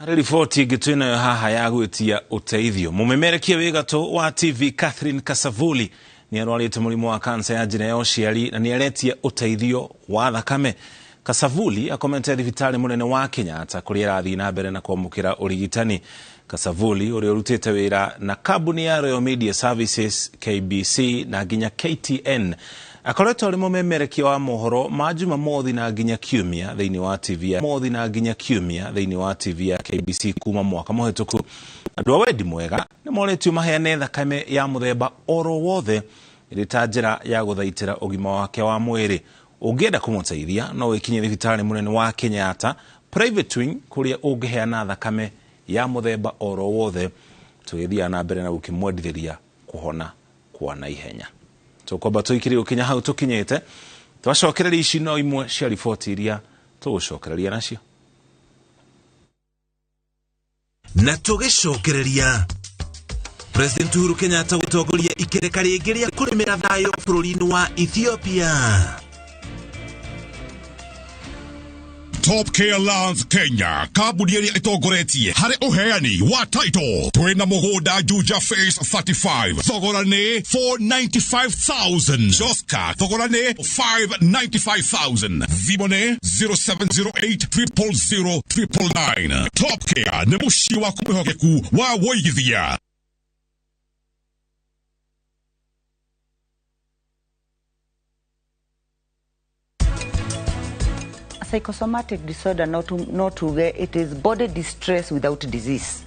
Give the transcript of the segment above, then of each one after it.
Harĩ riboti ĩngĩ twĩnayo haha ya gwĩtia ũteithio. Mũmemerekia wĩ gatũ wa TV Catherine Kasavuli nĩ arwarĩte mũrimũ wa kansa ya njĩra ya ũciari na nĩ aretia ũteithio wa thakame. Kasavuli akomete thibitarĩ mũnene wa Kenyatta kũrĩa arathiĩ na mbere na kwamũkĩra ũrigitani. Kasavuli ũrĩa ũrutĩte wĩra na kambuni ya Royal Media Services KBC na nginya KTN akoretwo arĩ mũmemerekia wa mohoro ma Jumamothi na nginya Kiumia thĩinĩ wa TV ya Mothi na nginya Kiumia thĩinĩ wa TV ya KBC kuma mwaka mũhĩtũku. Andũ a wendi mwega nĩ moretio maheane thakame ya mũthemba oro wothe ĩrĩ ta njĩra ya gũthaitĩra ũgima wake wa mwĩrĩ. Ũngĩenda kũmũteithia no wĩkinye thibitarĩ mũnene wa Kenyatta private wing kũrĩa ũngĩheana thakame ya mũthemba oro wothe tũgĩthiaga na mbere na gũkĩmwendithĩria kũhona kwa naihenya. Tũkwamba tũikĩrie gũkinya hau tũkinyĩte twacokereria ici no imwe cia riboti iria tũgũcokereria nacio. Na tũgĩcokereria President Uhuru Kenyatta gũtongoria ikereka rĩngĩ rĩa kũrĩmĩra thayũ bũrũri-inĩ wa Ethiopia. Top Care Lands Kenya, kambuni ĩrĩa ĩtongoretie harĩ ũheani wa title. Twĩna mũgũnda Juja Phase 35, thogora nĩ 495,000. Joska, thogora nĩ 595,000. Thimũ nĩ 0708 000 999. Top Care nĩ mũciĩ waku mwĩhokeku wa wũigithia. Psychosomatic disorder no tuge it is body distress without disease.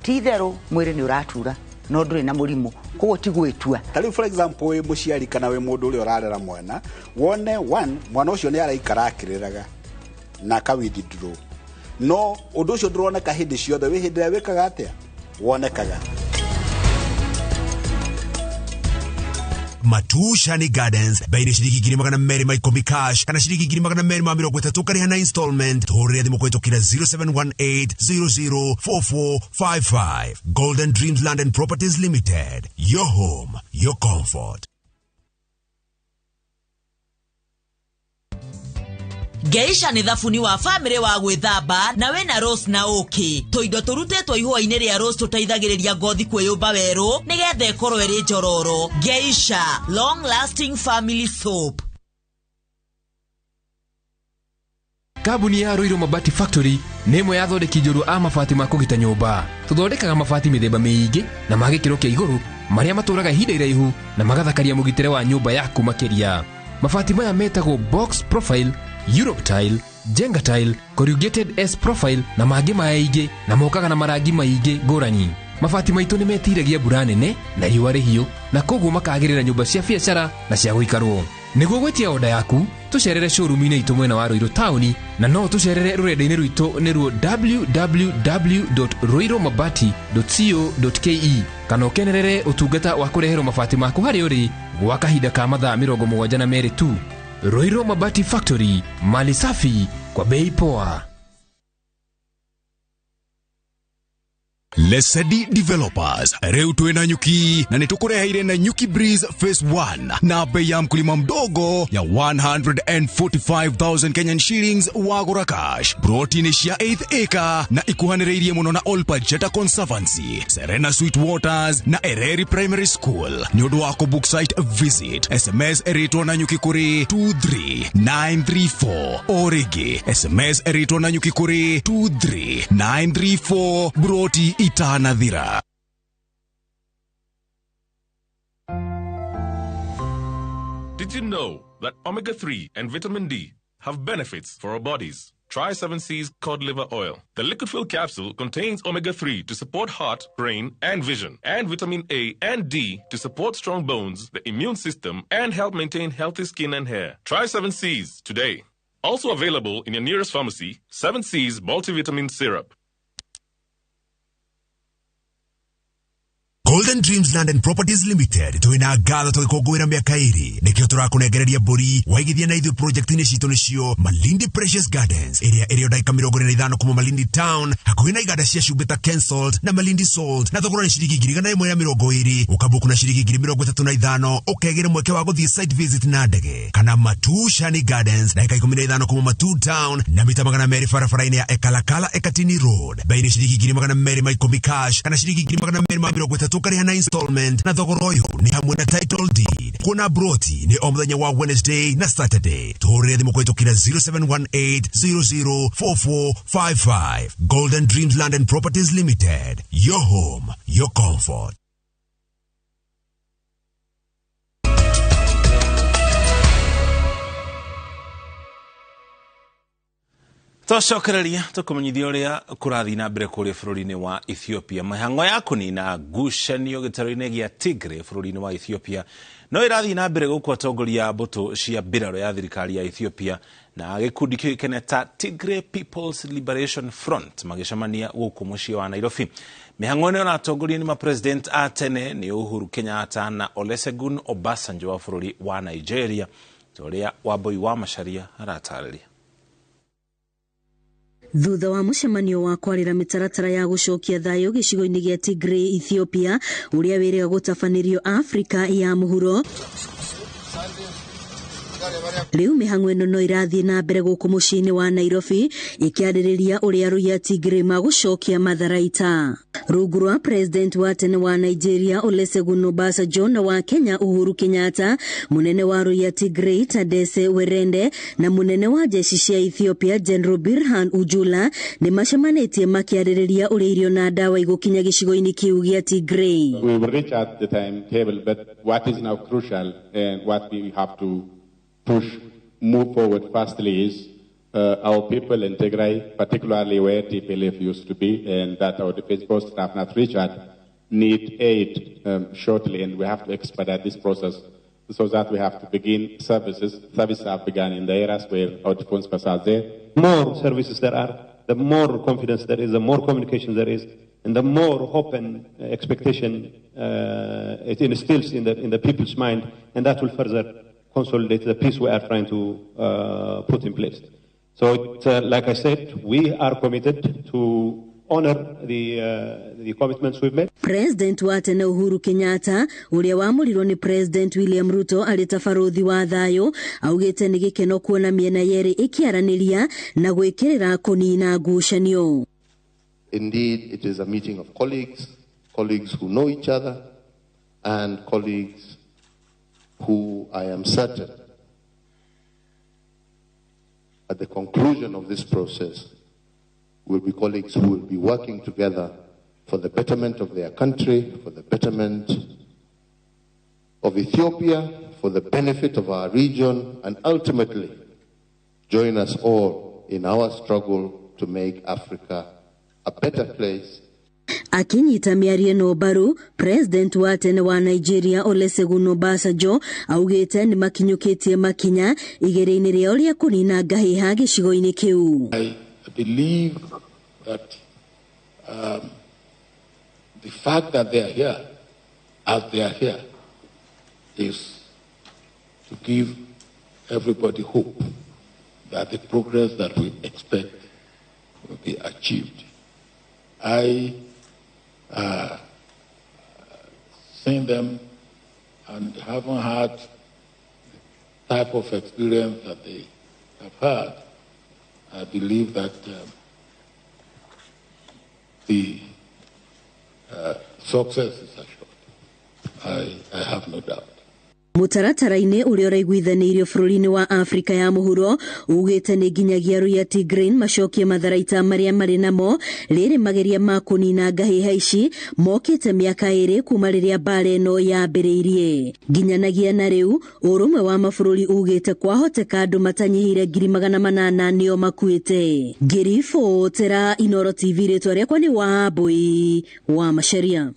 Ti itherũ mwĩrĩ nĩ ũratura no ndũrĩ na mũrimũ, koguo ti gwĩtua. Ta rĩu for example wĩ mũciari kana wĩ mũndũ ũrĩa ũrarera mwana, wone one mwana ũcio nĩ araikara akĩrĩraga na aka withdraw, no ũndũ ũcio ndũroneka hĩndĩ ciothe. Wĩ hĩndĩ ĩrĩa wĩkaga atĩa wonekaga. Matushani Gardens bei nĩ ciringi 210,000 cash kana ciringi 230,000 ũkarĩha na installment. Tũhũrĩre thimũ kũhĩtũkĩra 0718 004455. Golden Dreams Land and Properties Limited, your home, your comfort. Geisha nĩ thabuni wa bamĩrĩ wa gwĩthamba na wĩna rose na ũkĩ. Tũindo tũrutĩtwo ihũa-inĩ rĩa rose tũteithagĩrĩria ngothi kwĩyũmba werũ nĩgetha ĩkorwo ĩrĩ njororo. Geisha long lasting family soap. Kambuni ya Ruiru Mabati Factory nĩ ĩmwe ya athondeki njorua a mabati ma kũgita nyũmba. Tũthondekaga mabati mĩthemba mĩingĩ na ma gĩkĩro kĩa igũrũ marĩa matũraga ihinda iraihu na magathakaria mũgitĩre wa nyũmba yaku makĩria. Mabati maya metagwo box profile, Europe tile, Jenga tile, corrugated S profile na mangĩ maingĩ na mokaga na marangi maingĩ ngũrani. Mabati maitũ nĩ metiragia mbura nene na riũa rĩhiũ na koguo makagĩrĩra nyũmba cia biacara na cia gũikarwo. Nĩguo gwĩtia oda yaku, tũcerere showroom-inĩ itũ mwena wa Ruiru taũni na no tũcerere rũrenda-inĩ rwitũ nĩruo www.ruirumabati.co.ke kana ũkenerere ũtungata wa kũreherwo mabati maku harĩa ũrĩ gwa kahinda ka mathaa 72 tu. Ruiru Mabati Factory, mali safi kwa bei poa. Lesedi Developers rĩu twĩna nyuki na nĩtũkũreheire na Nyuki Breeze Phase 1 na bei ya mkulima mdogo ya 145,000 Kenyan shillings wagũra cash. Broti-inĩ cia 8th acre na ikuhanĩrĩirie mũno na Olpajeta Conservancy, Serena Sweet Waters na Ereri Primary School. Nĩ ũndũ wa kũbook site visit, SMS ĩrĩtwo na nyuki kũrĩ 23934. O rĩngĩ SMS ĩrĩtwo na nyuki kũrĩ 23934. Broti itanathira. Did you know that omega-3 and vitamin D have benefits for our bodies? Try 7C's cod liver oil. The liquid fill capsule contains omega-3 to support heart, brain, and vision, and vitamin A and D to support strong bones, the immune system, and help maintain healthy skin and hair. Try 7C's today. Also available in your nearest pharmacy, 7C's multivitamin syrup. Golden Dreams Land and Properties Limited twina ngatho tugikũngũĩra mĩaka ĩrĩ nĩkĩo tũrakũnengereria mbũri waigithia na ithuĩ project-inĩ citũ nĩcio Malindi Precious Gardens ĩrĩa ĩrĩ o ndagĩka 45 kuma Malindi Town hakuhĩ na iganda cia cumbĩ ta Kensalt na Malindi Salt na thogora nĩ ciringi 120,000 ũkabuku na ciringi 35,000 ũkegĩra mweke wa gũthiĩ site visit na ndege kana Matu Shani Gardens ndagĩka 15 kuma Matu Town na mita 200 barabara-inĩ ya Ekalakala Ekatini Road bei nĩ ciringi 210,000 cash kana ciringi 230,000 ũkarĩha na installment na thogora ũyũ nĩ hamwe na title deed. Kuona broti nĩ o mũthenya wa Wednesday na Saturday. Tũhũrĩre thimũ kũhĩtũkĩra 0718004455. Golden Dreams Land and Properties Limited. Your home, your comfort. Twacokereria tukumenyithia uria kurathi na mbere kuria bururi-ini wa Ethiopia. Mihango ya kunina ngucanio gĩtarũ-inĩ gĩa Tigray bururi-inĩ wa Ethiopia no irathi na mbere gũkũ atongoria mbũtũ cia mbirarũ ya thirikari ya Ethiopia na gĩkundi kĩũĩkaine ta Tigray People's Liberation Front magĩcemania gũkũ mũciĩ wa Nairobi. Mihango ĩno ĩratongorio nĩ mapresident a tene nĩ Uhuru Kenyatta na Olusegun Obasanjo wa bũrũri wa Nigeria, ta ũrĩa Wambui wa Macharia aratarĩria. Thutha wa mũcemanio wa kwarĩra mĩtaratara ya gũcokia thayũ gĩcigo-inĩ gĩa Tigray Ethiopia ũrĩa wĩrĩga gũtabanĩrio Afrika ya mũhuro, rĩu mĩhang'o ĩno no ĩrathiĩ na mbere gũkũ mũciĩ-inĩ wa Nairobi ĩkĩarĩrĩria ũrĩa arũi a Tigray magũcokia matharaita. Rungu rwa president wa tene wa Nigeria Olusegun Obasanjo na wa Kenya Uhuru Kenyatta, munene wa arũi a Tigray Tadesse Werende na munene wa jeshi cia Ethiopia General Birhan Ujula nĩ macemanĩtie makĩarĩrĩria ũrĩa irio na ndawa igũkinya gĩcigo-inĩ kĩu gĩa Tigray. We will reach out the timetable, but what is now crucial and what we have to push, move forward fastly is our people in Tigray, particularly where TPLF used to be, and that our defense forces have not reached at, need aid shortly, and we have to expedite this process so that we have to begin services. Services have begun in the areas where our defense forces are there. The more services there are, the more confidence there is, the more communication there is, and the more hope and expectation it instills in the people's mind, and that will further consolidate the peace we are trying to put in place. So, like I said, we are committed to honor the commitments we've made. President wa tene Uhuru Kenyatta ũrĩa wamũrirwo nĩ President William Ruto arĩ ta barothi wa thayũ augĩte nĩ gĩkeno kuona mĩena yerĩ ĩkĩaranĩria na gwĩkĩrĩra kũnina ngucanio. Indeed, it is a meeting of colleagues, colleagues who know each other, and colleagues who I am certain at the conclusion of this process will be colleagues who will be working together for the betterment of their country, for the betterment of Ethiopia, for the benefit of our region, and ultimately join us all in our struggle to make Africa a better place. Akinyita mĩario ĩno mbaru, President wa tene wa Nigeria Olusegun Obasanjo augĩte nĩ makinyũkĩtie makinya igĩrĩ-inĩ rĩao rĩa kũnina ngahĩha gĩcigo-inĩ kĩu. I believe that the fact that they are here, as they are here, is to give everybody hope that the progress that we expect will be achieved. I seen them and haven't had the type of experience that they have had. I believe that the success is assured. I have no doubt. Mũtaratara-inĩ ũrĩa ũraiguithanĩirio bũrũri-inĩ wa Afrika ya mũhuro ugĩte nĩ nginyagia arũi a Tigray macokie matharaita marĩa marĩ namo rĩrĩ mageria ma kũnina ngahĩha ici mokĩte mĩaka ĩrĩ kuma rĩrĩa mbara ĩno yambĩrĩirie. Nginyanagia na rĩu ũrũmwe wa mabũrũri ugĩte kwahoteka andũ matanyihĩire 800,000 nĩo makuĩte. Ngĩribotera Inoro TV rĩtwa rĩakwa nĩ Wambui wa Macharia.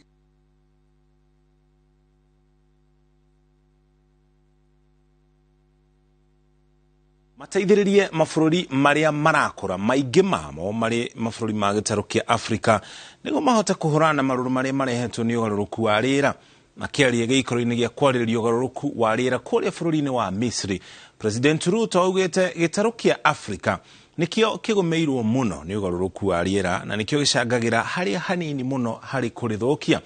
Mateithĩrĩrie mabũrũri marĩa marakũra maingĩ mamo marĩ mabũrũri ma gĩtarũ kĩa Afrika nĩguo mahote kũhũrana na marũrũ marĩa marehetwo nĩ ũgarũrũku wa rĩera. Makĩaria gĩikaro-inĩ gĩa kwarĩrĩria ũgarũrũku wa rĩera kũrĩa bũrũri-inĩ wa Misri, President Ruto augĩte gĩtarũ kĩa Afrika nĩkĩo kĩgũmĩirwo mũno nĩ ũgarũrũku wa rĩera na nĩkĩo gĩcangagĩra harĩa hanini mũno harĩ kũrĩthũkia.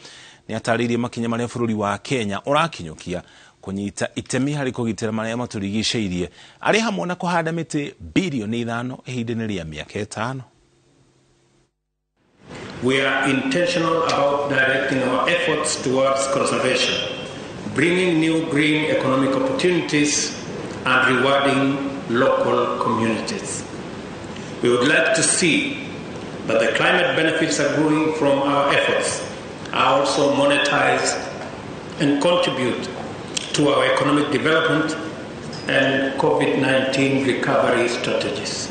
Nĩ atarĩirie makinya marĩa bũrũri wa Kenya ũrakinyũkia kũnyita itemi harĩ kũgitĩra marĩa matũrigicĩirie arĩ hamwe na kũhanda mĩtĩ birioni 5 ihinda-inĩ rĩa mĩaka 5. We are intentional about directing our efforts towards conservation, bringing new green economic opportunities and rewarding local communities. We would like to see that the climate benefits accruing from our efforts are also monetized and contribute to our economic development and COVID-19 recovery strategies.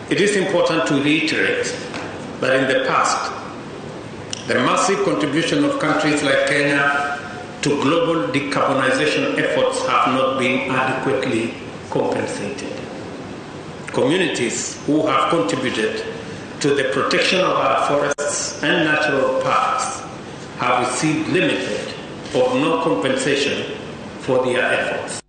It is important to reiterate that in the past, the massive contribution of countries like Kenya to global decarbonization efforts have not been adequately compensated. Communities who have contributed to the protection of our forests and natural parks have received limited or no compensation for their efforts.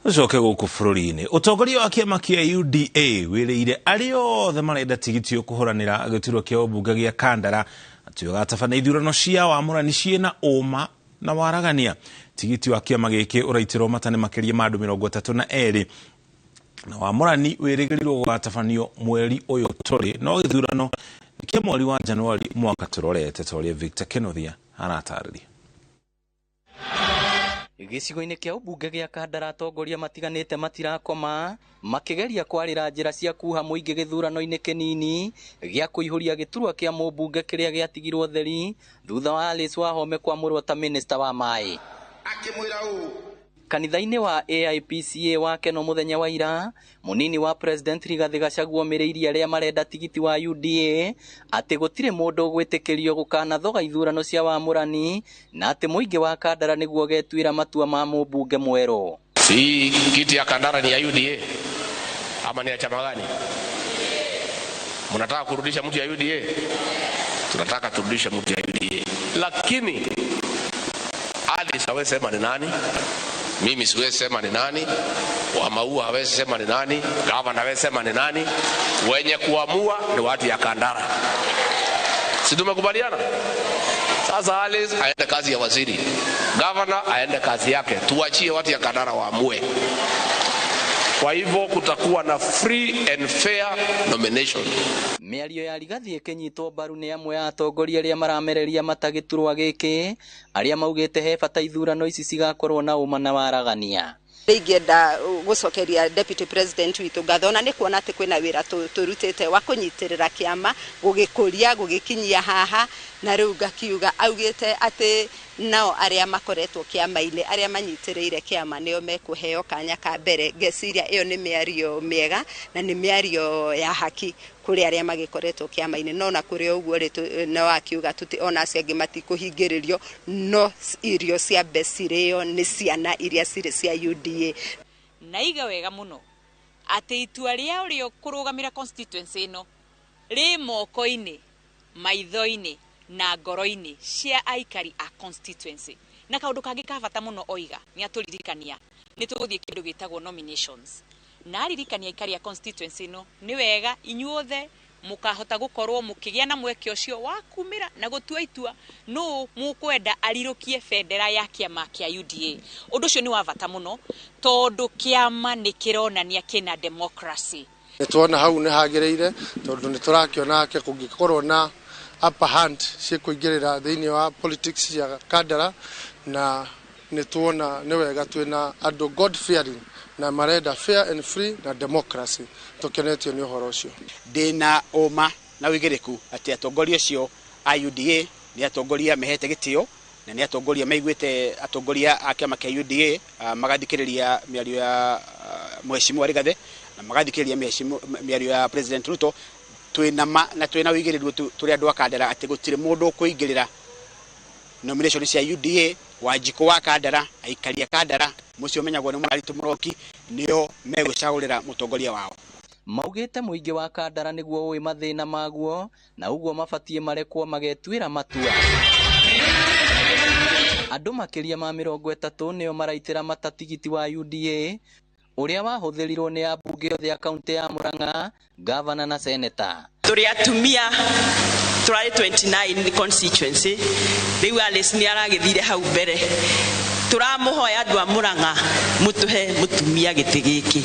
Ucoke gũkũ bũrũri-inĩ, ũtongoria wa kĩama kĩa UDA wĩrĩire arĩa othe marenda tigiti ũkũhũranĩra gĩturwa kĩa ũmbunge gĩa Kandara atĩ ũgatabana ithurano cia wamũrani ciĩna ũma na waragania. Tigiti wa kĩama gĩkĩ ũraitĩrwo mata nĩ makĩria ma andũ 32 na wamũrani wĩrĩgĩrĩirwo gũgatabanio mweri ũyũ tũrĩ, no gĩthurano kĩa mweri wa Januari mwaka tũrorete, ta ũrĩa Victor Kenothia aratarĩria. Gĩcigo-inĩ kĩa ũmbunge gĩa Kandara atongoria matiganĩte matirakoma makĩgeria kwarĩra njĩra cia kuha mũingĩ gĩthurano-inĩ kĩnini gĩa kũihũria gĩturwa kĩa mũmbunge kĩrĩa gĩatigirwo theri thutha wa Alice Wahome kwamũrwo ta minista wa maĩ. Akĩmwĩra ũũ Kanitha-inĩ wa AIPCA wa Keno mũthenya wa ira, mũnini wa President Rigathĩ Gachagua omĩrĩirie arĩa marenda tigiti wa UDA atĩ gũtirĩ mũndũ ũgwĩtĩkĩrio gũkanathoga ithurano cia wamũrani na atĩ mũingĩ wa Kandara nĩguo ũgetuĩra matua ma mũmbunge mwerũ. Si kiti ya Kandara ni ya UDA ama ni ya chama gani? Mnataka kurudisha mtu ya UDA? Tunataka turudishe mtu ya UDA. Lakini Alice hawezi sema ni nani? Mimi siwezi sema ni nani, wa Maua hawezi sema ni nani, gavana hawezi sema ni nani. Wenye kuamua ni watu ya Kandara. Si tumekubaliana? Sasa Alice aende kazi ya waziri, gavana aende kazi yake, tuachie watu ya Kandara waamue. Kwa hivyo kutakuwa na free and fair nomination. Mĩario ya Rigathi ĩkĩnyitwo mbaru nĩ amwe a atongoria arĩa maramereria mata gĩturwa gĩkĩ arĩa maugĩte he bata ithurano ici cigakorwo na ũma na waragania. Ingĩenda gũcokeria Deputy President witũ ngatho na nĩ kuona atĩ kwĩna wĩra tũrutĩte wa kũnyitĩrĩra kĩama gũgĩkũria gũgĩkinyia haha, na rĩu ngakiuga augĩte atĩ nao arĩa makoretwo kĩama-inĩ arĩa manyitĩrĩire kĩama nĩo mekũheo kanya ka mbere. Ngeciria ĩyo nĩ mĩario mĩega na nĩ mĩario ya haki kũrĩ arĩa magĩkoretwo kĩama-inĩ, no na kũrĩ ũguo rĩ no akiuga tũti ona acio angĩ matikũhingĩrĩrio, no irio cia mbecirĩo nĩ ciana iria cirĩ cia UDA. Naiga wega mũno atĩ itua rĩa ũrĩa ũkũrũgamĩra constituency ĩno rĩ moko-inĩ, maitho-inĩ na ngoro-inĩ cia aikari a constituency. Na kaũndũ kangĩ ka bata mũno oiga nĩ atũririkania nĩ tũgũthiĩ kĩndũ gĩtagwo nominations, na aririkania aikari a constituency ĩno nĩ wega inyuothe mũkahota gũkorwo mũkĩgĩa na mweke ũcio wa kumĩra na gũtua itua nũ mũkwenda arirũkie bendera ya kĩama kĩa UDA. Ũndũ ũcio nĩ wa bata mũno tondũ kĩama nĩ kĩronania kĩna democracy. Nĩ tuona hau nĩ hagĩrĩire tondũ nĩ tũrakĩona atĩ kũngĩkorwo na upper hand ciĩkũingĩrĩra thĩinĩ wa politics cia Kandara, na nĩ tuona nĩ wega twĩna andũ God fearing na marenda fair and free na democracy. Tũkenetio nĩ ũhoro ũcio. Ndĩna ũma na wĩigĩrĩku atĩ atongoria acio a UDA nĩ atongoria mehete gĩtĩo na nĩ atongoria maiguĩte atongoria a kĩama kĩa UDA magathikĩrĩria mĩario ya Mheshimiwa Rigathi na magathikĩrĩria mĩario ya President Ruto. Twĩna ma na twĩna wĩigĩrĩru tũrĩ andũ a Kandara atĩ gũtirĩ mũndũ ũkũingĩrĩra nomination cia UDA Wanjikũ wa Kandara, aikaria Kandara mũciĩ ũmenyagwo nĩ Mũraritũ Mũroki, nĩo megwĩcagũrĩra mũtongoria wao. Maugĩte mũingĩ wa Kandara nĩguo ũĩ mathĩna maguo na ũguo mabatie marekwo magetuĩra matua. Andũ makĩria ma 30 nĩo maraitĩra mata tigiti wa UDA ũrĩa wahũthĩrirwo nĩ ambunge othe a kaunti ya Murang'a, gavana na seneta. Tũrĩ atumia tũrarĩ 29 constituency, rĩu Alice nĩ aragĩthire hau mbere. Tũramũhoya andũ a Murang'a mũtũhe mũtumia gĩtĩ gĩkĩ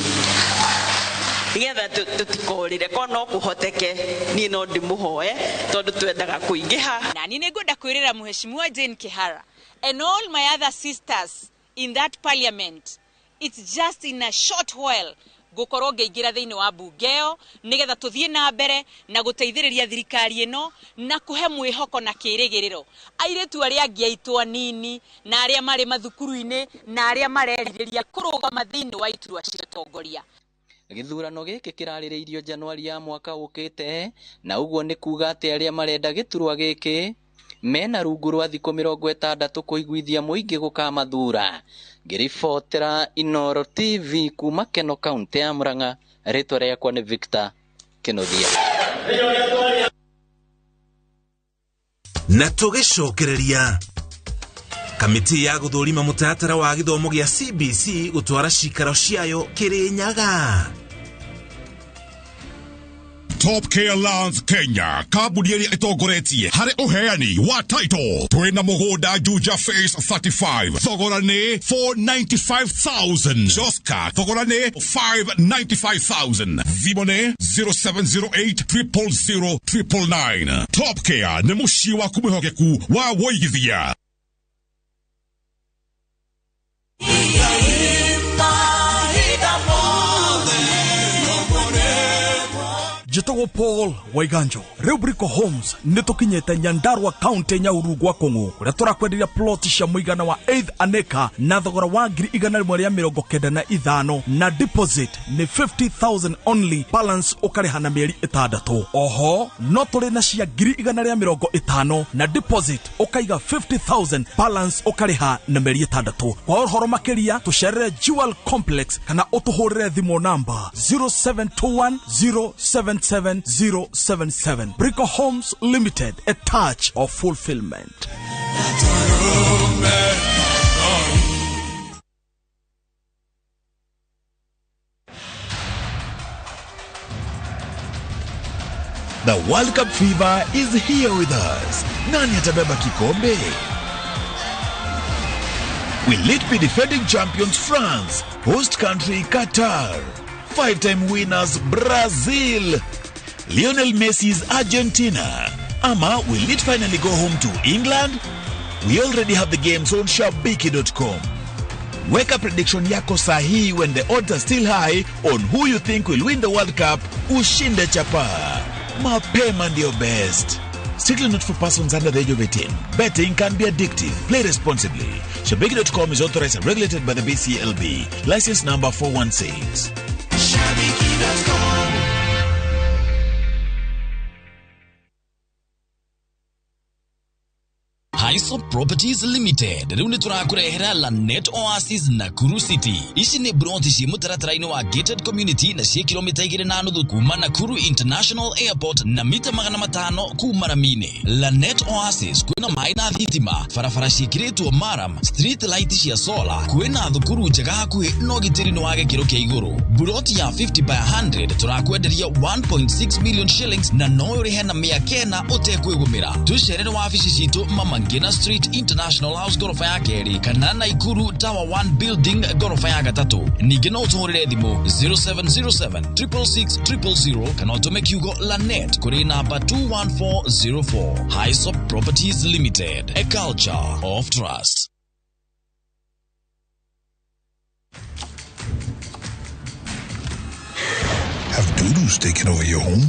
nĩgetha tũtikorĩre, korwo no kũhoteke niĩ no ndĩmũhoe tondũ twendaga kũingĩha. Na niĩ nĩngwenda kwĩrĩra Mheshimiwa Jane Kihara and all my other sisters in that parliament, it's just in a short while ngũkorwo ngĩingĩra thĩinĩ wa mbunge ĩyo nĩgetha tũthiĩ na mbere na gũteithĩrĩria thirikari ĩno na kũhe mwĩhoko na kĩrĩgĩrĩro airĩtu arĩa angĩ aitũ anini na arĩa marĩ mathukuru-inĩ na arĩa marerirĩria kũrũgama thĩinĩ wa iturwa cia ũtongoria. Gĩthurano gĩkĩ kĩrarĩrĩirio Januari ya mwaka ũkĩte, na ũguo nĩ kuga atĩ arĩa marenda gĩturwa gĩkĩ mena rungu rwa thikũ 60 kũiguithia mũingĩ gũkamathura. Ngĩribotera Inooro TV kuma Keno kaunti ya Murang'a, rĩtwa rĩakwa nĩ Victor Kĩnuthia. Na tũgĩcokereria kamĩtĩ ya gũthũrima mũtaratara wa gĩthomo gĩa CBC gũtwara cikaro ciayo Kĩrĩnyaga. Top Care Lands Kenya, kambuni ĩrĩa ĩtongoretie harĩ ũheani wa title. Twĩna mũgũnda Juja Phase 35, thogora nĩ 495,000. Joska, thogora nĩ 595,000. Thimũ nĩ 0708 000 999. Top Care nĩ mũciĩ waku mwĩhokeku wa wũigithia. Njĩtagwo Paul Waiganjo. Rĩu Brico Homes nĩ tũkinyĩte Nyandarua County Nyahururu gwa Kũng'ũ, kũrĩa tũrakwenderia plot cia mũigana wa 8 an acre na thogora wa 195,000 na deposit nĩ 50,000 only, balance ũkarĩha na mĩeri 6. Oho no tũrĩ na cia 150,000 na deposit ũkaiga 50,000, balance ũkarĩha na mĩeri 6. Kwa ũhoro makĩria tũcerere Jewel Complex kana ũtũhũrĩre thimũ namba 0721 077 077. Brico Homes Limited, a touch of fulfillment. The World Cup fever is here with us. Nani atabeba kikombe? Will it be defending champions France, host country Qatar, five-time winners Brazil, Lionel Messi's Argentina, ama will it finally go home to England? We already have the games on shabiki.com. Weka prediction yako sahihi when the odds are still high on who you think will win the World Cup. Ushinde chapa. Mapema ndio best. Strictly not for persons under the age of 18. Betting can be addictive. Play responsibly. Shabiki.com is authorized and regulated by the BCLB. License number 416. Shabiki.com. Hisop Properties Limited rĩu nĩ tũrakũrehera Lanet Oasis Nakuru City. Ici nĩ broti ciĩ mũtaratara-inĩ wa gated community na ciĩ kilomita 2.5 kuma Nakuru International Airport na mita 500 kuma rami-inĩ. Lanet Oasis kwĩna maĩ na thitima, barabara ciĩkĩrĩtwo maram, street light cia solar, kwĩna thukuru njega hakuhĩ na ũgitĩri nĩ wa gĩkĩro kĩa igũrũ. Buroti ya 50 by 100 tũrakwenderia 1.6 million shillings na no ũrĩhe na 900 ũtekwĩgũmĩra. Tũcerere wabici citũ Mama Ngina Street International House gorofa ya kerĩ kana Nakuru Tower 1 Building gorofa ya gatatũ. Ningĩ no ũtũhũrĩre thimũ 0707 666 000 kana ũtũme kiugo Lanet kũrĩ namba 21404. Hisop Properties Limited, a culture of trust. Have dudus taken over your home?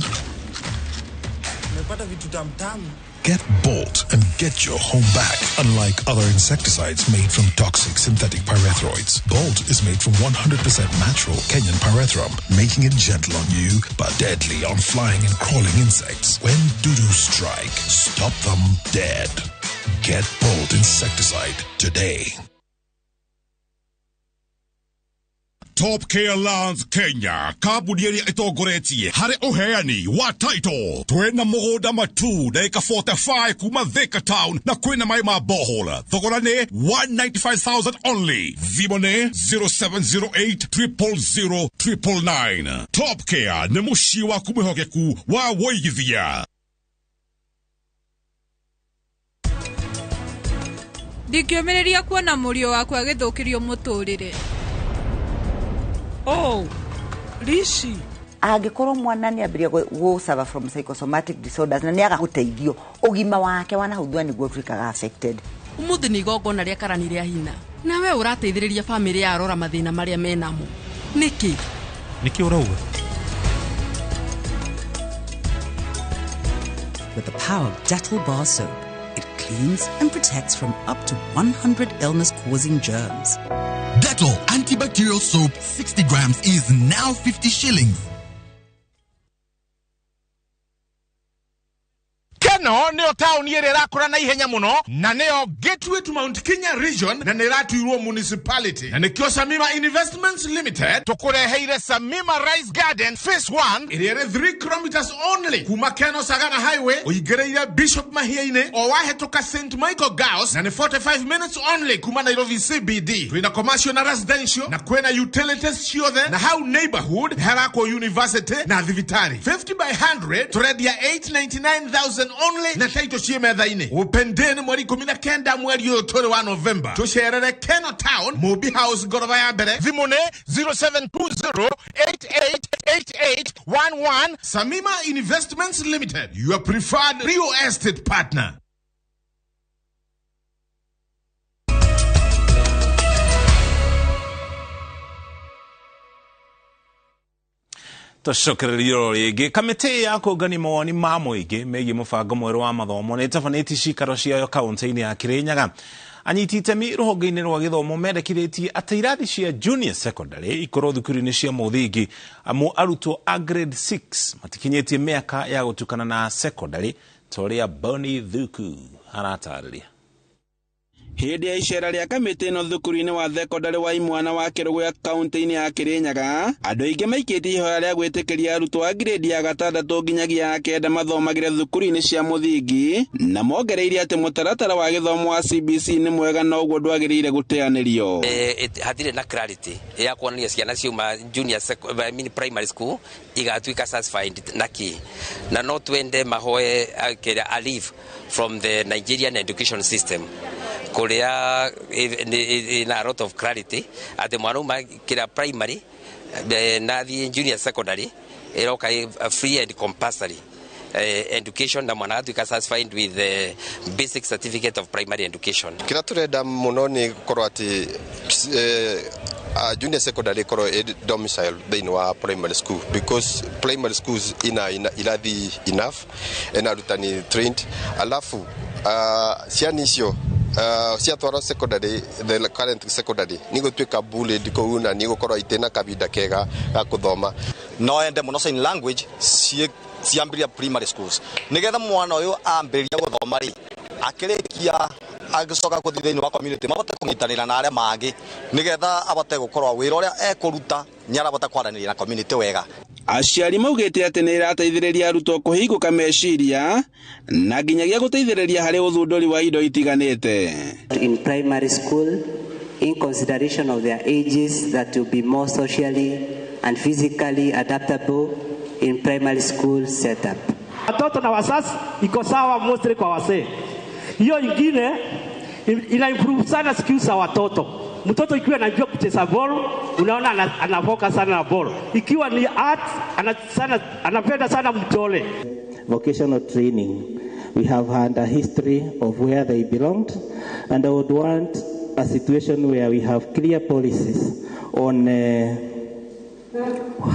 Get Bolt and get your home back. Unlike other insecticides made from toxic synthetic pyrethroids, Bolt is made from 100% natural Kenyan pyrethrum, making it gentle on you but deadly on flying and crawling insects. When dudus strike, stop them dead. Get Bolt insecticide today. Top Care Lands Kenya, kambuni ĩrĩa ĩtongoretie harĩ ũheani wa title. Twĩna mũgũnda matu ndagĩka 45 kuma Thika town na kwĩna maĩ ma borehole. Thogora nĩ 195,000 only. Thimũ nĩ 0708 000 999. Top Care nĩ mũciĩ waku mwĩhokeku wa wũigithia. Ndingĩũmĩrĩria kuona mũriũ wakwa agĩthũkĩrio mũtũrĩre. Oh, Rishi. Angĩkorwo mwana nĩ ambĩrĩria gũ suffer from psychosomatic disorders na nĩ aga gũteithio, ũgima wake wa nahau thutha nĩguo ũtuĩkaga affected. Ũmũthĩ nĩ igongona rĩa karani rĩa hina. Nawe ũrateithĩrĩria bamĩrĩ ya Arora mathĩna marĩa menamo. Nĩkĩ? Nĩkĩ ũrauga? With the power of Dettol bar soap, it cleans and protects from up to 100 illness-causing germs. Dettol antibacterial soap 60 grams is now 50 shillings. Keno nĩyo taũni ĩrĩa ĩrakũra na ihenya mũno na nĩyo Gateway to Mount Kenya region na nĩ ĩratuirwo municipality na nĩkĩo Samima Investments Limited tũkũreheire Samima Rice Garden Phase 1 ĩrĩa ĩrĩ 3 kilometers only kuma Keno Sagana Highway ũingĩrĩire Bishop Mahia-inĩ o wahĩtũka St Michael Girls na nĩ 45 minutes only kuma Nairobi CBD. Twĩna commercial na residential na kwĩna utilities ciothe na hau neighborhood harakwo university na thibitarĩ. 50 by 100 tũrendia 899,000 only na taito ciĩ metha-inĩ. Open day nĩ mweri 19 mweri ũyũ tũrĩ wa November. Tũcerere Keno Town, Mobi House ngoroba ya mbere. Thimũ nĩ 0720888811. Samima Investments Limited, your preferred real estate partner. Tũcokererio rĩngĩ kamĩtĩ ya kũngania mawoni ma mũingĩ megiĩ mũbango mwerũ wa mathomo nĩ ĩtabanĩtie cikaro ciayo kaũntĩ-inĩ ya Kĩrĩnyaga. Anyiti itemi rũhonge-inĩ rwa gĩthomo mendekithĩtie atĩ irathi cia junior secondary ikorwo thukuru-inĩ cia mũthingi amu arutwo a grade 6 matikinyĩtie mĩaka ya gũtukana na secondary ta ũrĩa Bonny Thuku aratarĩria. Hĩndĩ ya icera rĩa kamĩtĩ ĩno thukuru-inĩ wa thekondarĩ wa imwana wa Kĩrũgũya kaũntĩ-inĩ ya Kĩrĩnyaga, andũ aingĩ maikĩtie ihoya rĩa gwĩtĩkĩria arutwo a grade ya gatandatũ nginyagia ya kenda mathomagĩre thukuru-inĩ cia mũthingi, na mongereire atĩ mũtaratara wa gĩthomo wa CBC nĩ mwega na ũguo ndwagĩrĩire gũteanĩrio. Hatirĩ na clarity ya kuonania ciana ciuma junior I mean primary school igatuĩka satisfied na kĩ, na no twende mahoe a leave from the Nigerian education system kuria in a lot of clarity at mwana uma kira primary na the junior secondary iroka free and compulsory education na mwana atuika satisfied with the basic certificate of primary education. Kira turenda muno ni gukorwo ati junior secondary ikorwo domicile thĩinĩ wa primary school, because primary schools ina irathi enough ena arutani trained, alafu ciana icio ciatwarwo secondary, the current secondary nigũtuĩka bullied kũu na nigũkorwo itĩ kabinda kega ga kũthoma. No ende mũno sign language ciambĩrĩria primary schools nigetha mwana ũyũ ambĩrĩria gũthoma rĩ akĩrĩkia agĩcoka gũthiĩ thĩinĩ wa community mahote kũnyitanĩra na arĩa mangĩ nigetha abote gũkorwo wĩra ũrĩa ekũruta nĩarabota kwaranĩria na community wega. Aciari maugĩte atĩ nĩ ĩrateithĩrĩria arutwo kũhingũka meciria na nginyagia gũteithĩrĩria harĩ ũthundũri wa indo itiganĩte. In primary school, in consideration of their ages that will be more socially and physically adaptable in primary school setup. Watoto na wazazi iko sawa mostly kwa wazee. Hiyo ingine ina improve sana skills za watoto. Mtoto ikiwa anajua kucheza ball, unaona anavoka sana na ball. Ikiwa ni art, anapenda sana mchole. Vocational training. We have had a history of where they belonged, and I would want a situation where we have clear policies on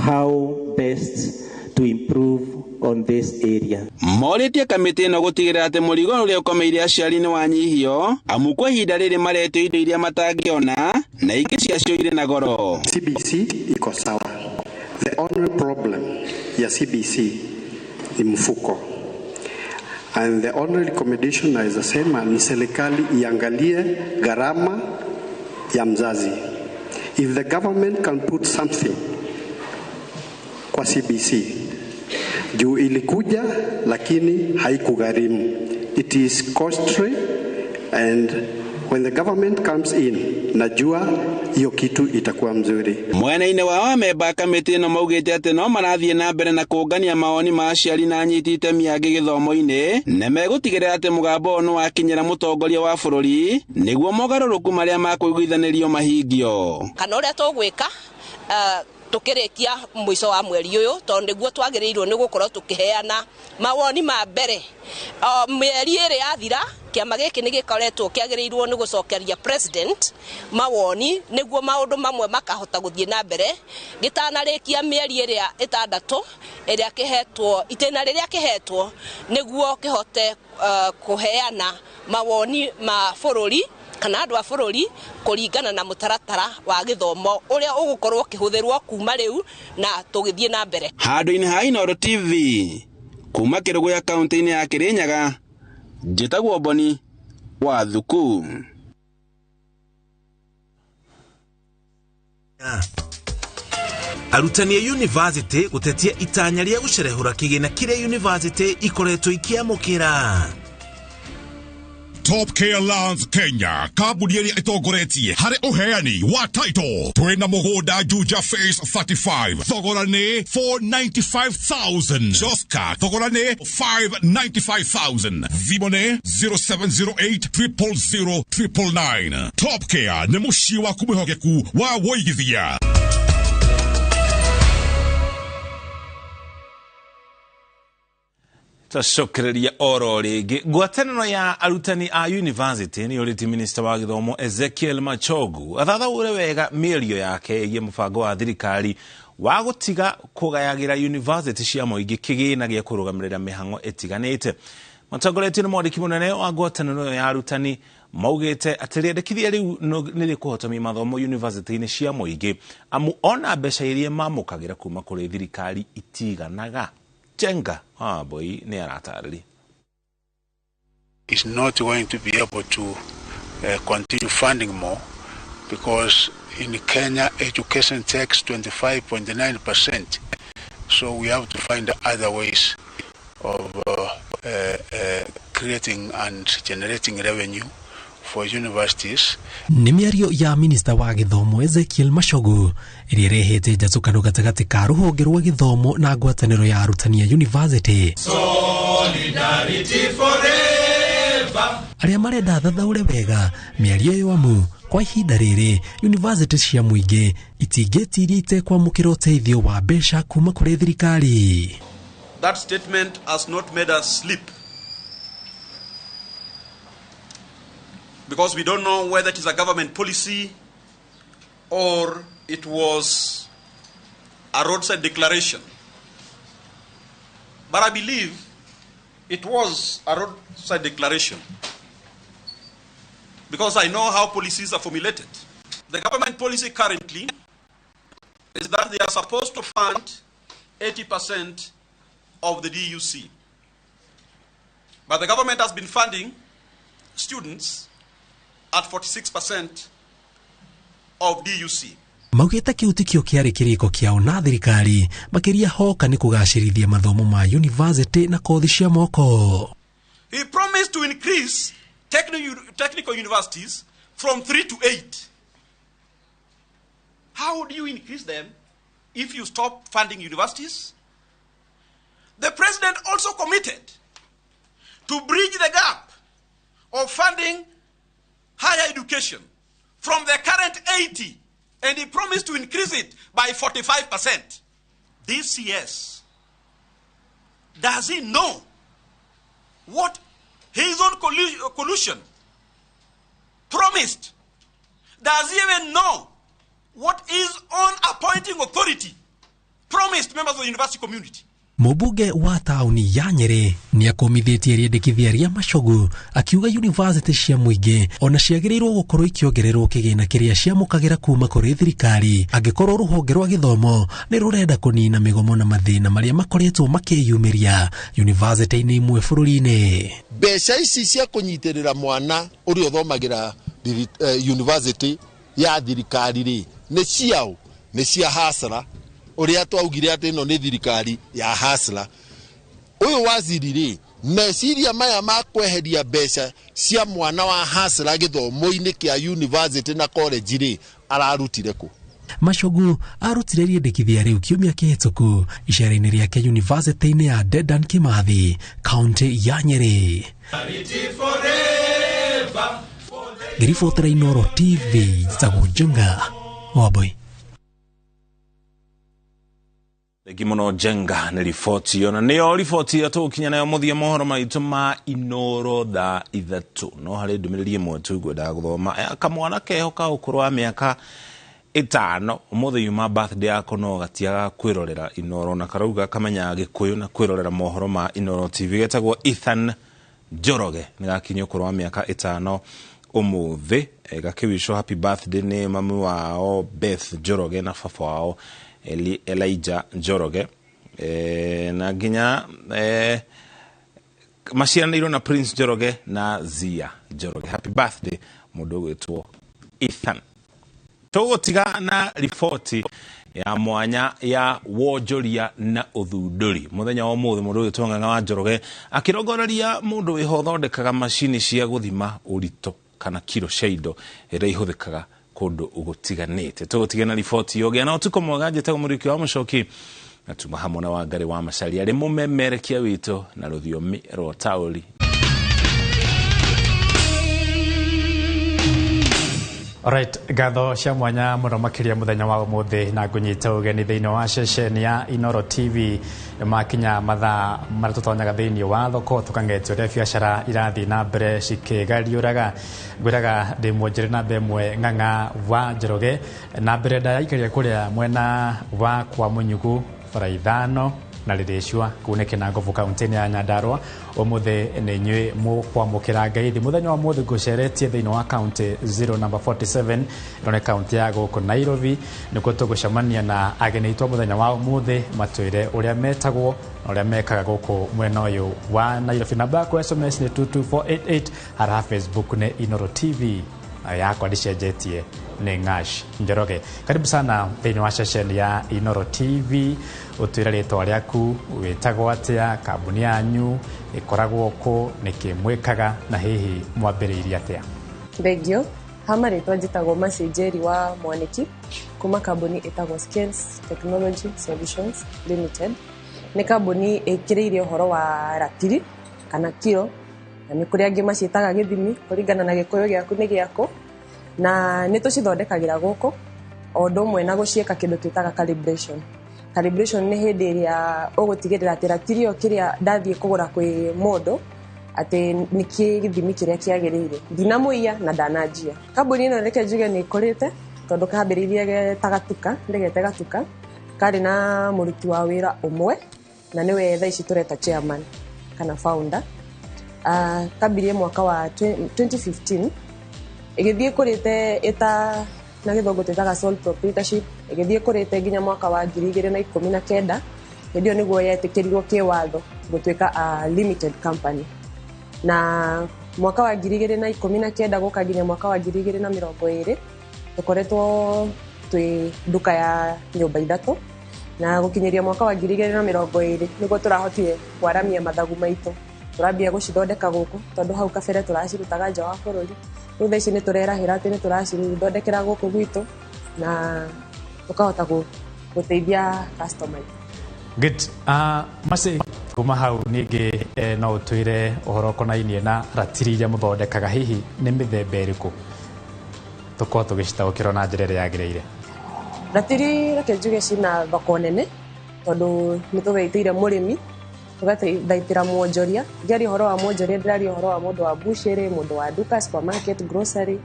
how best to improve on this area. Morĩtie kamĩtĩ ĩno gũtigĩrĩra atĩ mũrigo ũrĩa ũkomeire aciari nĩ wanyihio, amu kwa ihinda rĩrĩ maretio indo iria matangĩona na ingĩ ciacio irĩ na goro. CBC iko sawa. The only problem ya CBC ni mfuko. And the only recommendation naweza sema ni serikali iangalie gharama ya mzazi. If the government can put something kwa CBC, juu ilikuja lakini haikugharimu. It is costly, and when the government comes in, najua hiyo kitu itakuwa mzuri. Mwena-inĩ wa amemba a kamĩtĩ ĩno maugĩte atĩ no marathiĩ na mbere na kũngania mawoni ma aciari na anyiti itemi angĩ gĩthomo-inĩ, na megũtigĩrĩra atĩ mũgambo ũyũ nĩwakinyĩra mũtongoria wa bũrũri nĩguo mogarũrũku marĩa makũiguithanĩrio mahingio. Kana ũrĩa tũgwĩka tukirikia mwico wa mweri uyu tondu niguo twagiriirwo ni gukorwo tukiheana mawoni ma mbere. Mieri iri yathira kiama giki ni gikoretwo kiagiriirwo ni gucokeria president mawoni niguo maundu mamwe makahota guthie na mbere gitanarikia mieri iria itandatu iria kihetwo itena riria kihetwo niguo kihote kuheana mawoni ma bururi kana andu a bururi kuringana na mutaratara wa githomo uria ugukorwo kihuthirwo kuma riu na tugithie na mbere. Handu-ini ha Inooro TV kuma Kĩrũgũya kaunti-inĩ ya Kĩrĩnyaga, njĩtagwo Boni wa Thuku. Arutani a university gutetia itanya ria gucerehura kigina kiria university ikoretwo ikiamukira. Top Care Lands Kenya, kambuni ĩrĩa ĩtongoretie harĩ ũheani wa title. Twĩna mũgũnda Juja Phase 35, thogora nĩ 495,000. Joska, thogora nĩ 595,000. Thimũ nĩ 0708 000 999. Top Care nĩ mũciĩ waku mwĩhokeku wa wũigithia. Tacokereria oro rĩngĩ ngwatanĩro ya arutani a university nĩ ũrĩti minister wa gĩthomo Ezekiel Machogu athathaũre wega mĩario yake ĩgiĩ mũbango wa thirikari wa gũtiga kũgayagĩra university cia mũingĩ kĩgĩna gĩa kũrũgamĩrĩra mĩhang'o ĩtiganĩte. Matongoretio nĩ mwandĩki mũnene wa ngwatanĩro ya arutani maugĩte atĩ rĩendekithia rĩu nĩ rĩkũhotomia mathomo university-inĩ cia mũingĩ amu ona mbeca iria mamũkagĩra kuma kũrĩ thirikari itiganaga. Jenga boy ni aratarĩria. Is not going to be able to continue funding more because in Kenya education takes 25.9%, so we have to find other ways of creating and generating revenue for universities. Nĩ mĩario ya minista wa gĩthomo Ezekiel Machogu ĩrĩa ĩrehete njatũkano gatagatĩ ka rũhonge rwa gĩthomo na ngwatanĩro ya arutani a university. Solidarity forever. Arĩa marenda thathaũre wega mĩario ĩyo amu kwa ihinda rĩrĩ university cia mũingĩ itingĩtiria itekwamũkĩra ũteithio wa mbeca kuma kũrĩ thirikari. That statement has not made us sleep, because we don't know whether it is a government policy or it was a roadside declaration. But I believe it was a roadside declaration because I know how policies are formulated. The government policy currently is that they are supposed to fund 80% of the DUC. But the government has been funding students at 46% of DUC. Maugĩte kĩu tikĩo kĩarĩ kĩrĩko kĩao na thirikari makĩria hoka nĩ kũgacĩrithia mathomo ma university na kothi cia moko. He promised to increase technical universities from 3 to 8. How do you increase them if you stop funding universities? The president also committed to bridge the gap of funding higher education from the current 80, and he promised to increase it by 45%. This CS, does he know what his own collusion promised? Does he even know what his own appointing authority promised members of the university community? Mũmbunge wa taũni ya Nyĩrĩ nĩakũmithĩtie rĩendekithia rĩa Machogu akiuga yunivasĩtĩ cia mũingĩ ona ciagĩrĩirwo gũkorwo ikĩongererwo kĩgĩna kĩrĩa ciamũkagĩra kuma kũrĩ thirikari angĩkorwo rũhonge rwa gĩthomo nĩ rũrenda kũnina mĩgomo na mathĩna marĩa makoretwo makĩyumĩria yunivasĩtĩ-inĩ imwe bũrũri-inĩ. Mbeca ici cia kũnyitĩrĩra mwana ũrĩa ũthomagĩra university ya thirikari rĩ, nĩ ciao, nĩ cia hasara. Ũrĩa twaugire atĩ ĩno nĩ thirikari ya hasara. Ũyũ waziri rĩ, meciria maya ma kweheria mbeca cia mwana wa hasara gĩthomo-inĩ kĩa university na college rĩ, ararutire kũ? Machogu arutire rĩendekithia rĩu kiumia kĩhĩtũku icera-inĩ rĩake yunivasĩtĩ-inĩ ya Dedan Kimathi, kaunti ya Nyĩrĩ. Ngĩribotera Inooro TV, njĩtagwo Njenga Wambui. Thengi mũno Njenga nĩ riboti ĩyo, na nĩyo riboti ĩrĩa tũgũkinya nayo mũthia mohoro maitũ ma Inooro thaa 3. No harĩ ndũmĩrĩri ĩmwe tu ngwendaga gũthoma. Kamwana keho ka ũkũrũ wa mĩaka 5 ũmũthĩ yuma birthday yako no gatiaga kwĩrorera Inooro, na karauga kamenyaga Gĩkũyũ na kwĩrorera mohoro ma Inooro TV. Getagwo Ethan Njoroge, nĩ gakinyia ũkũrũ wa mĩaka 5 ũmũthĩ. Gakĩwicwo happy birthday nĩ mami wao Beth Njoroge na baba wao Elijah Njoroge, na nginya maciaranĩirwo na Prince Njoroge na Zia Njoroge. Happy birthday mũndũ ũgwĩtwo Ethan. Tũgũtiga na riboti ya mwanya ya wonjoria na ũthundũri. Mũthenya wa ũmũthĩ mũndũ ũgwĩtwo Ng'ang'a wa Njoroge akĩrongoreria mũndũ wĩho ũthondekaga macini cia gũthima ũritũ kana kiro cia indo iria ihũthĩkaga kũndũ gũtiganĩte. Tũgũtiga na riboti ĩyo. Gĩa na ũtukũ mwega. Njĩtagwo Mũrĩki wa Mũcoki na tuma hamwe na Wangari wa Macharia arĩ mũmemerekia witũ na rũthiomi rwa taũri. Alright, ngatho cia mwanya mũno makĩria mũthenya wa ũmũthĩ na ngũnyita ũgeni thĩinĩ wa ceceni ya Inooro TV. Makinya mathaa marĩa tũtonyaga thĩinĩ wa thoko tũkang'etia ũrĩa biacara irathiĩ na mbere cikĩgariũraga. Ngwĩraga ndĩ mwonjere namba ĩmwe Ng'ang'a wa Njoroge, na mbere ndayaikaria kũrĩa mwena wa kwa Mũnyugu bara 5 na rĩrĩcua kũu nĩ Kĩnangobu kaunti-inĩ ya Nyandarua. Ũmũthĩ nĩ inyuĩ mũkwamũkĩra ngeithi. Mũthenya wa ũmũthĩ ngũceretie thĩinĩ wa kaunti 0 number 47, ĩno nĩ kaunti ya gũkũ Nairobi. Nĩkuo tũgũcemania na ageni aitũ mũthenya wa ũmũthĩ matwĩre ũrĩa metagwo na ũrĩa mekaga gũkũ mwena ũyũ wa Nairobi. Namba yaku SMS nĩ 22488, haraha Facebook nĩ Inooro TV, nayo yakwa ndĩcenjetie nĩ Ng'ash Njoroge. Karibu sana thĩinĩ wa ceceni ya Inooro TV. Ũtwĩre rĩtwa rĩaku, wĩtagwo atĩa, kambuni yanyu ĩkoragwo kũ, nĩkĩ mwĩkaga na hihi mwambĩrĩirie atĩa? Thengio. Ha marĩtwa njĩtagwo Mercy Njeri wa Mwaniki kuma kambuni ĩtagwo Scales Technology Solutions Limited. Nĩ kambuni ĩkĩrĩire ũhoro wa ratiri kana kiro, na nĩ kũrĩ angĩ maciĩtaga gĩthimi kũringana na Gĩkũyũ gĩaku nĩ gĩakũ, na nĩ tũcithondekagĩra gũkũ o ũndũ ũmwe na gũciĩka kĩndũ twĩtaga calibration. Calibration nĩ hĩndĩ ĩrĩa ũgũtigĩrĩra atĩ ratiri ĩyo kĩrĩa ndathiĩ kũgũra kwĩ mũndũ atĩ nĩ gĩthimi kĩrĩa kĩagĩrĩire, ndinamũiya na ndananjia. Kambuni ĩno reke njuge nĩ ĩkũrĩte tondũ kambĩrĩirie ta gatuka, ndĩgete gatuka, karĩ na mũruti wa wĩra ũmwe na nĩwe thaa ici tũreta chairman kana founder. Kambirie mwaka wa 2015, ĩgĩthiĩ ĩkũrĩte ĩta na gĩthũngũ twĩtaga sole proprietorship, ĩgĩthiĩ ĩkũrĩte nginya mwaka wa 2019. Hĩndĩ ĩyo nĩguo yetĩkĩrirwo kĩwatho gũtuĩka a limited company, na mwaka wa 2019 gũka nginya mwaka wa 2020 tũkoretwo twĩ nduka ya nyũmba 3, na gũkinyĩria mwaka wa 2020 nĩguo tũrahotire kwaramia mathagu maitũ. Tũrambia gũcithondeka gũkũ tondũ hau kabere tũracirutaga nja wa bũrũri. Rĩu thaa ici nĩ tũrerahĩra atĩ nĩ tũracithondekera gũkũ gwitũ na tũkahota gũteithia customer. Good. Mercy, kuma hau ningĩ no ũtwĩre ũhoro ũkonainie na ratiri iria mũthondekaga, hihi nĩ mĩthemba ĩrĩkũ tũkorwo tũgĩcitaũkĩrwo na njĩra ĩrĩa yagĩrĩire? Ratiri reke njuge cina thoko nene tondũ nĩ tũthaitĩire mũrĩmi, tũgathaitĩra mwonjoria. Ngĩaria ũhoro wa mwonjoria ndĩraria ũhoro wa mũndũ wa butchery, mũndũ wa nduka, supermarket, grocery.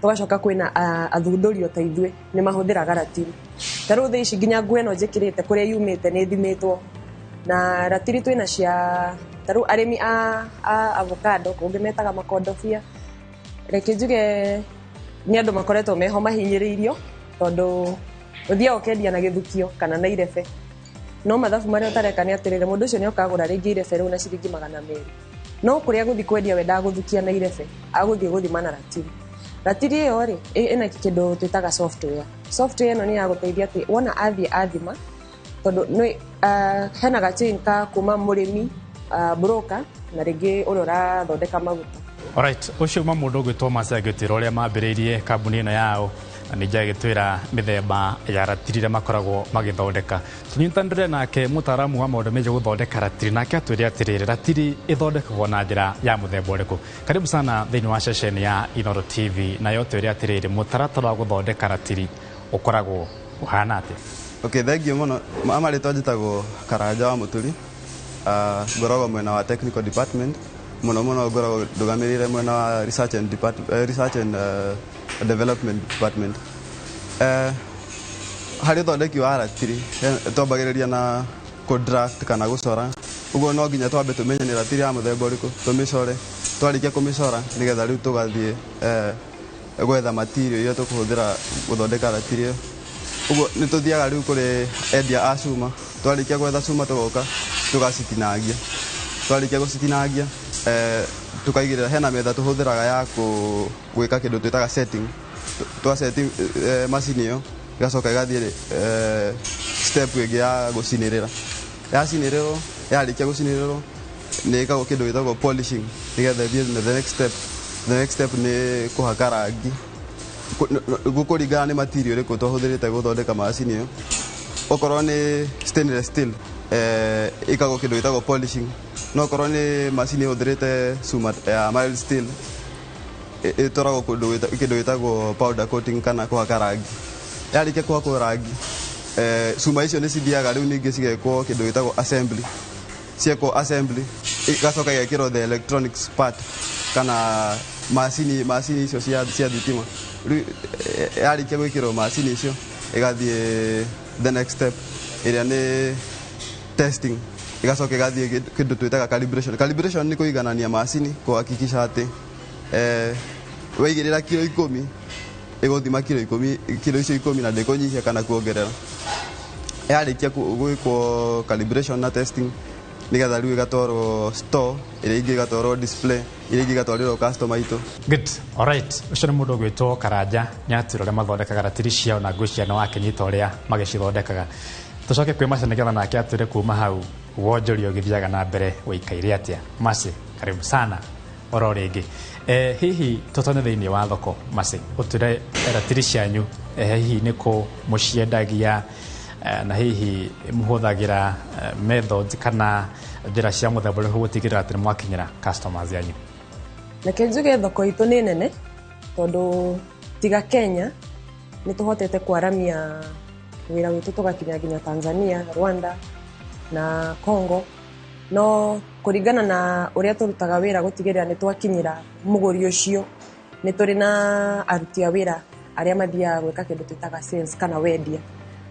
Tũgacoka kwĩna athundũri o ta ithuĩ nĩ mahũthĩraga ratiri. Ta rĩu thaa ici nginya nguo ĩno njĩkĩrĩte kũrĩa yumĩte nĩ ĩthimĩtwo Na ratiri twĩna cia ta rĩu arĩmi a avocado, kũngĩ metaga makondobia. Reke njuge nĩ andũ makoretwo meho mahinyĩrĩirio, tondũ ũthiaga ũkendia na gĩthukio kana na irebe, no mathabu marĩa ũtareka nĩ atĩrĩrĩ, mũndũ ũcio nĩ okagũra rĩngĩ irebe rĩu na ciringi 200, no kũrĩa gũthiĩ kwendia wendaga gũthukia na irebe, agũthiĩ gũthima na ratiri. Ratiri ĩyo rĩ, ĩna kĩndũ twĩtaga software. Software ĩno nĩ ya gũteithia atĩ wona athiĩ athima, tondũ nĩ hena ga chain ka kuma mũrĩmi, broker, na rĩngĩ ũrĩa ũrathondeka maguta. Alright, ũcio uma mũndũ ũgwĩtwo Mercy agĩtwĩra ũrĩa mambĩrĩirie kambuni ĩno yao, na ningĩ agĩtwĩra mĩthemba ya ratiri ĩrĩa makoragwo magĩthondeka. Tũnyitanĩre nake mũtaaramu wa maũndũ megiĩ gũthondeka ratiri, nake atwĩre atĩrĩrĩ, ratiri ĩthondekagwo na njĩra ya mũthemba ũrĩkũ. Karibu sana thĩinĩ wa ceceni ya Inooro TV, nayo twĩre atĩrĩrĩ, mũtaratara wa gũthondeka ratiri ũkoragwo ũhana atĩa? Okay, thank you mũno. Marĩtwa njĩtagwo Karanja wa Mũturi. Ngoragwo mwena wa technical department. Mũno mũno ngoragwo ndũgamĩrĩire mwena wa research and development department. Harĩ ũthondeki wa ratiri, twambagĩrĩria na kũ draft kana gũcora. Ũguo no nginya twambe tũmenye nĩ ratiri ya mũthemba ũrĩkũ, tũmĩcore. Twarĩkia kũmĩcora, nĩgetha rĩu tũgathiĩ gwetha material iria tũkũhũthĩra gũthondeka ratiri ĩyo. Ũguo nĩ tũthiaga rĩu kũrĩ endia a cuma. Twarĩkia gwetha cuma tũgoka tũgacitinangia. Twarĩkia gũcitinangia, tũkaigĩrĩra hena metha tũhũthĩraga ya gwĩka kĩndũ twĩtaga setting. Twa set macini ĩyo ĩgacoka ĩgathiĩ step ĩngĩ ya gũcinĩrĩra. Yacinĩrĩrwo, yarĩkia gũcinĩrĩrwo nĩ ĩkagwo kĩndũ gĩtagwo polishing, nĩgetha ĩthiĩ the next step. The next step nĩ kũhaka rangi. Gũkũringana nĩ material ĩrĩkũ tũhũthĩrĩte gũthondeka macini ĩyo. Okorwo nĩ stainless steel, ĩkagwo kĩndũ gĩtagwo polishing. No okorwo nĩ macini ĩhũthĩrĩte cuma ya mild steel, ĩtwaragwo kũndũ kĩndũ gĩtagwo powder coating kana kũhaka rangi. Yarĩkia kũhakwo rangi, cuma icio nĩ cithiaga rĩu ningĩ cigekwo kĩndũ gĩtagwo assembly. Ciekwo assembly, igacoka igekĩrwo the electronics part kana macini icio cia thitima. Rĩu yarĩkia gwĩkĩrwo macini icio, ĩgathiĩ the next step ĩrĩa nĩ testing. Igacoka ĩgathiĩ kĩndũ twĩtaga calibration. Calibration nĩ kũiganania macini, kũhakikisha atĩ waigĩrĩra kiro 10 ĩgũthima kiro 10, kiro icio 10 na ndĩkũnyihia kana kuongerera. Yarĩkia gwĩkwo calibration na testing, nĩgetha rĩu ĩgatwarwo store, ĩrĩa ĩngĩ ĩgatwarwo display, ĩrĩa ĩngĩ ĩgatwarĩrwo customer itũ. Good. Alright. Ũcio nĩ mũndũ ũgwĩtwo Karanja, nĩ atwĩra ũrĩa mathondekaga ratiri ciao, na ngwĩciria nĩ wakĩnyita ũrĩa magĩcithondekaga. Tũcoke kwĩ Mercy nĩgetha nake atwĩre kuma hau wonjoria ũgĩthiaga na mbere ũikaire atĩa. Mercy, karibu sana oro rĩngĩ. Hihi tũtonye thĩinĩ wa thoko, Mercy, ũtwĩre ratiri cianyu, hihi nĩ kũ mũciendagia, na hihi mũhũthagĩra methods kana njĩra cia mũthemba ũrĩkũ gũtigĩrĩra atĩ nĩ mwakinyĩra customers yanyu? Reke njuge thoko itũ nĩ nene, tondũ tiga Kenya nĩ tũhotete kwaramia wĩra witũ tũgakinya nginya Tanzania, Rwanda na Congo. No kũringana na ũrĩa tũrutaga wĩra gũtigĩrĩra nĩ twakinyĩra mũgũri ũcio, nĩ tũrĩ na aruti a wĩra arĩa mathiaga gwĩka kĩndũ twĩtaga sales kana wendia.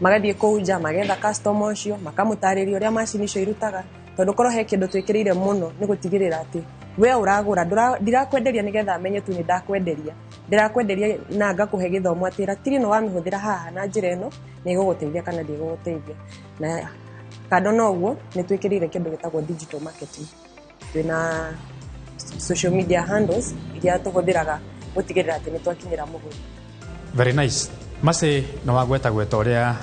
Magathiĩ kũu nja magetha customer ũcio, makamũtarĩria ũrĩa macini icio irutaga, tondũ korwo he kĩndũ twĩkĩrĩire mũno nĩ gũtigĩrĩra atĩ we ũragũra, ndirakwenderia nĩgetha amenye tu nĩ ndakwenderia, ndĩrakwenderia na ngakũhe gĩthomo atĩ ratiri ĩno wamĩhũthĩra haha na njĩra ĩno nĩ ĩgũgũteithia kana ndĩgũgũteithia. Na kando na ũguo nĩ twĩkĩrĩire kĩndũ gĩtagwo digital marketing. Twĩna social media handles iria tũhũthĩraga gũtigĩrĩra atĩ nĩ twakinyĩra mũgũri. Very nice. Mercy, nĩ wagweta gweta ũrĩa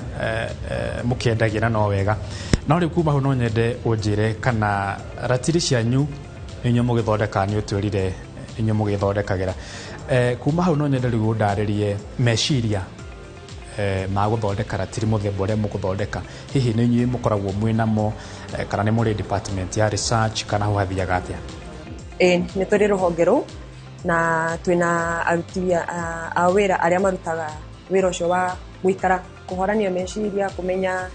mũkĩendagia na no wega, no rĩu kuma hau no nyende ũnjĩre kana ratiri cianyu inyuĩ mũgĩthondeka, nĩ ũtwĩrire inyuĩ mũgĩthondekagĩra. Kuma hau no nyende rĩu ũndarĩrie meciria ma gũthondeka ratiri mũthemba ũrĩa mũgũthondeka. Hihi nĩ inyuĩ mũkoragwo mwĩ namo, kana nĩ mũrĩ department ya research, kana hau hathiaga atĩa? Ĩĩ, nĩ tũrĩ rũhonge rũu na twĩna aruti a wĩra arĩa marutaga wĩra ũcio wa gũikara kũhorania meciria, kũmenya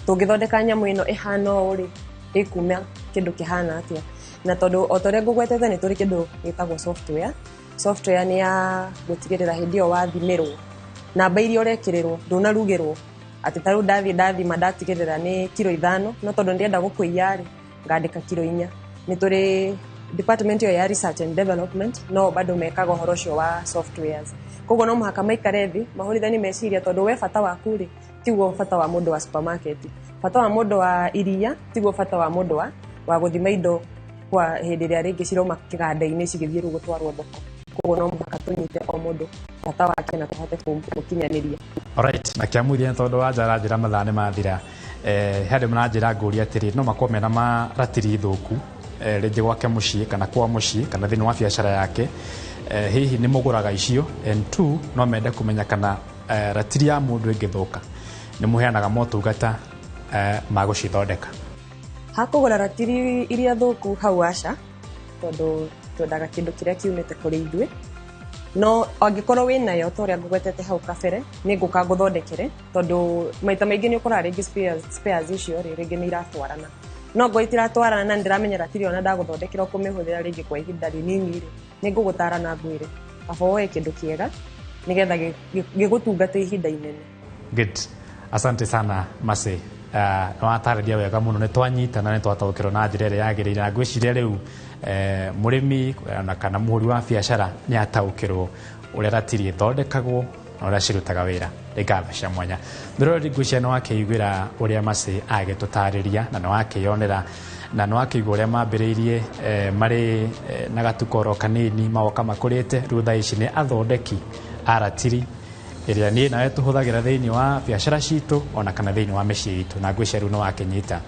tũngĩthondeka nyamũ ĩno ĩhana ũũ rĩ, ĩkuma kĩndũ kĩhana atĩa. Na tondũ o ta ũrĩa ngũgwetete nĩ tũrĩ kĩndũ gĩtagwo software. Software nĩ ya gũtigĩrĩra hĩndĩ ĩyo wathimĩrwo namba iria ũrekĩrĩrwo ndũnarugĩrwo, Atĩ ta rĩu ndathiĩ ndathima ndatigĩrĩra nĩ kiro 5, no tondũ ndĩrenda gũkũiya rĩ, ngandĩka kiro 4. Nĩ tũrĩ department ĩyo ya research and development, no bado mekaga ũhoro ũcio wa softwares. Koguo no mũhaka maikare thĩ mahũrithanie meciria, tondũ we bata waku rĩ tiguo bata wa mũndũ wa supermarket, bata wa mũndũ wa iria tiguo bata wa mũndũ wa gũthima indo kwa hĩndĩ ĩrĩa rĩngĩ cirauma kĩganda-inĩ cigĩthiĩ rĩu gũtwarwo thoko. Koguo no mũhaka tũnyite o mũndũ bata wake na tũhote kũmũkinyanĩria. Alright, na kĩamuthia nĩ tondũ wa njaranjĩra mathaa nĩ mathira, he andũ maranjĩra ngũria atĩrĩ, no makorwo mena maratiri thũku, rĩngĩ gwake mũciĩ kana kwa mũciĩ kana thĩinĩ wa biacara yake, hihi nĩ mũgũraga icio? And two, no mende kũmenya kana ratiri ya mũndũ ĩngĩthũka nĩ mũheanaga motungata ma gũcithondeka? Hakũgũra ratiri iria thũku hau aca, tondũ twendaga kĩndũ kĩrĩa kiumĩte kũrĩ ithuĩ. No angĩkorwo wĩnayo ta ũrĩa ngũgwetete hau kabere, nĩ ngũka ngũthondekere, tondũ maita maingĩ nĩ ũkoraga rĩngĩ spares icio rĩ, rĩngĩ nĩ iratwarana. No ngorwo itiratwarana na nĩndĩramenya ratiri ĩyo na ndagũthondekera ũkũmĩhũthĩra rĩngĩ kwa ihinda rĩnini rĩ, nĩ ngũgũtara na ngwĩre kaba woe kĩndũ kĩega nĩgetha gĩgũtungate ihinda inene. Good. Asante sana Mercy. Nĩ watarĩria wega mũno, nĩ twanyita na nĩ twataũkĩrwo na njĩra ĩrĩa yagĩrĩire, na ngwĩciria rĩu mũrĩmi ona kana mũhũri wa biacara nĩ ataũkĩrwo ũrĩa ratiri ĩthondekagwo na ũrĩa cirutaga wĩra. Nĩ ngatho cia mwanya. Mwĩroreri, ngwĩciria nĩ wakĩiguĩra ũrĩa Mercy agĩtũtarĩria na nĩ wakĩyonera na nĩ wakĩigua ũrĩa mambĩrĩirie marĩ na gatukoro kanini magoka makũrĩte. Rĩu thaa ici nĩ athondeki a ratiri ĩrĩa niĩ nawe tũhũthagĩra thĩinĩ wa biacara citũ ona kana thĩinĩ wa mĩciĩ itũ, na ngwĩciria rĩu nĩ wakĩnyita.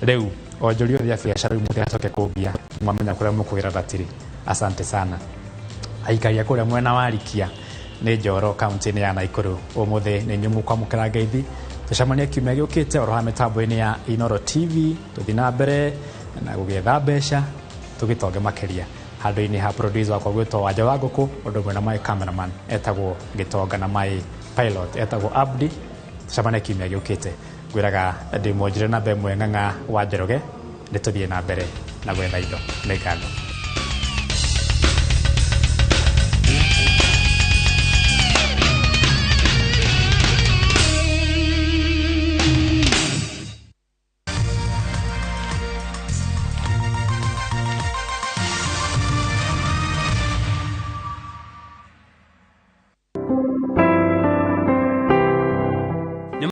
Rĩu onjoria othe a biacara rĩu mũtigacoke kũngia, mwamenya kũrĩa mũkũgĩra ratiri. Asante sana. Aikaria kũrĩa mwena wa Rikia nĩ Njoro kaunti-inĩ ya Nakuru. Ũmũthĩ nĩ inyuĩ mũkwamũkĩra ngeithi, tũcemanie kiumia gĩũkĩte oro haha mĩtambo-inĩ ya Inooro TV, tũthiĩ na mbere na gũgĩetha mbeca tũgĩtonge makĩria. Handũ-inĩ ha producer wakwa gwĩtwo Wanja wa Ngũkũ, ũndũ ũmwe na my cameraman etagwo Gĩtonga na my pilot etagwo Abdi. Tũcemanie kiumia gĩũkĩte. Ngwĩraga ndĩ mwonjore namba ĩmwe ng'ang'a wa Njoroge, nĩ tũthiĩ na mbere na gwetha indo. Nĩ ngatho.